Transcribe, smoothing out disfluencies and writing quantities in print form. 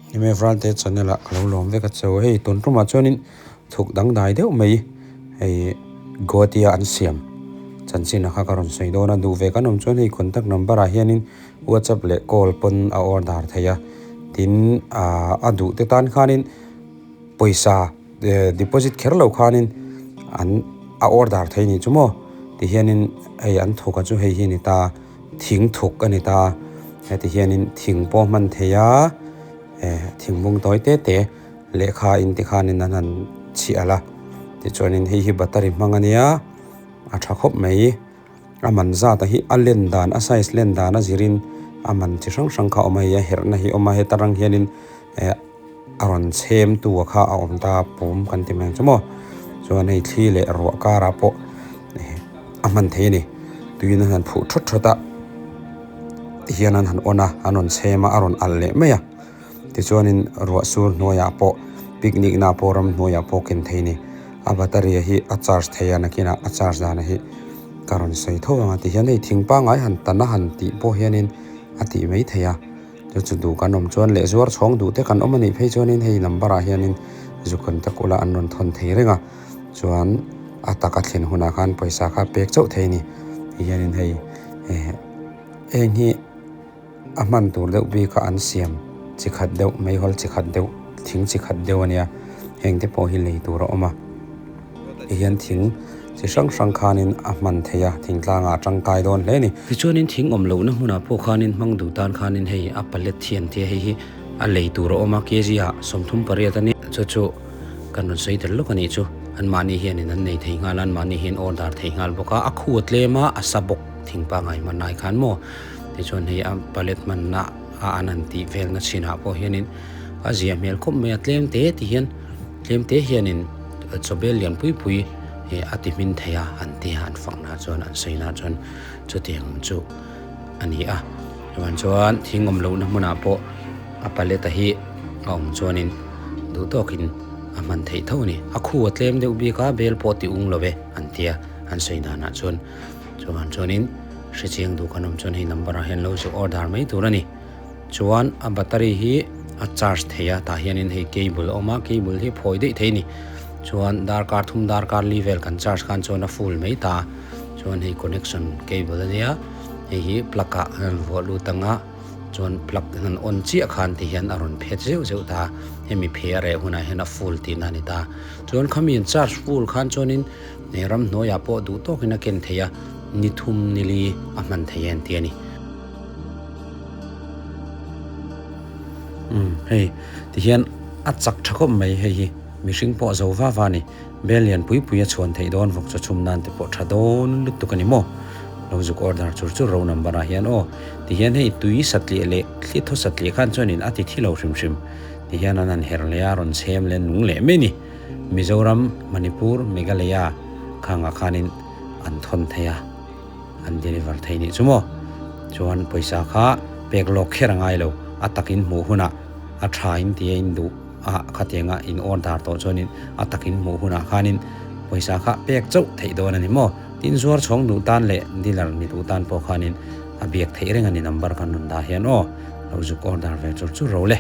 MF Ralte channel ah ka lo lawm vek a che u. Hei tun tumah chuanin thuk dangdai deuh mai hei Guwahati a an siam chanchin a kha ka rawn sawi dawn a. Duh ve kan awm chuan hei contact number ah hianin WhatsApp leh call pawn a order thei a. Tin ah a duh te tan khanin pawisa deposit kher lo khanin an a order thei a nih chu maw. Tihianin hei an thuk a chu hei hi a ni ta. Thing thuk a ni ta, heti hianin thing pawh hman thei a, eh thing bung tawi te te lehkha in tikhanin an han chhiah a, tichuanin hei hi battery hmang a nia, a tha khawp mai, a man zat a hi a len dan a size len dan a zirin a man chi hrang hrang kha a awm a hei a herhna hi a awm a heta rang hianin eh a rawn chhem tu a kha a awm ta pum kan ti mai ang chu maw chuan hei thli leh ruah karah pawh a hman thei a ni tuiin an han phuh thawt thawt a tihian an han on a an rawn chhem a a rawn alh leh mai a tichuanin ruah sur hnuaiah pawh picnic na pawh ramhnuaiah pawh ken thei a ni a battery hi a charge thei a nakinah a charge dan hi ka rawn sawi tho ang a tihian hei thing pangngai han tan a han tih pawh hianin a tih mai thei a. Chu chu duh kan awm chuan leh zuar chhawng duh te kan awm a nih phei chuanin hei number ah hianin zu contact ula an rawn thawn thei reng a chuan a taka thlen hunah khan pawisa kha pek chauh thei a ni ti hianin hei eh eng hi a hman tur deuh bik a an siam chi khat deuh meihawl chi khat deuh thing chi khat deuh a nia heng te pawh hi lei tur a awm a. Ti hian thing chi hrang hrang khanin a hman thei a, thingtlangah a tangkai dawn hle a ni. Tichuanin thing awm lohna hmunah pawh khanin hmang duh tan khanin hei a pallet thian tia hei hi a lei tur a awm a, kg ah 38 a ni. Chu chu kan rawn sawi tel lawk a nih chu. Anmahni hianin an nei thei nghal a, anmahni hian order thei nghal bawk a, a khu a tlem a, a sa bawk thing pangngai hman ai khan maw. Tichuan hei a pallet hmanna a an han tih velna chinah pawh hianin a zia hmel khawp mai a, tlem te ti hian. Tlem te hianin chawbel lian pui pui a ti hmin thei a, an ti a, an fakna chuan an sawi na chuan chutiang chu a ni a. Chuan chuan thing awm lohna hmunah pawh a pallet a hi a awm chuanin duh tawkin a hman theih tho a ni. A khu a tlem deuh bik a, bel pawh ti ung lo e an ti a, an sawi danah chuan. Chuan chuanin hrechiang duh kan awm chuan hei number ah hian lo zu order mai tur a ni. Chuan a battery hi a charge thei a tah hianin hei cable a awm a cable hi phawi daih thei a ni chuan darkar thum darkar li vel kan charge khan chuan a full mai ta chuan hei connection cable a nia hei hi plug ah an rawn vuah lut ang a chuan plug an on chiah khan ti hian a rawn phet zeuh zeuh ta hemi phe a reh hunah hian a full tihna a ni ta chuan khami an charge full khan chuanin ramhnuaiah pawh duh tawkin a ken thei a ni thum ni li a hman thei a entir a ni. Umm hei tihian a chak tha khawp mai hei hi mihring pawh a zo va va a ni bel lian pui pui a chhuan theih dawn vawk chaw chhum nan te pawh tha dawn lutuk a ni maw lo zuk order chur chur ro number ah hian aw tihian hei tui satliah leh thli thaw satliah khan chuanin a ti thi lo hrim hrim tihian an han her leh a rawn chhem leh nung leh mai a ni Mizoram Manipur Meghalaya khangah khanin an thawn thei a. An deliver thei nih chu maw? Chuan pawisa kha pek lawk kher a ngai lo, a takin hmuh hunah a tha in tia in duh a khatianga in order tawh chuanin a takin hmuh hunah khanin pawisa kha pek chauh theih dawn a ni maw? Tin zuar chhawng duh tan leh dealer ni duh tan pawh khanin a biak theih reng a ni number kan rawn dah hian aw, lo zuk order ve chur chur ro le.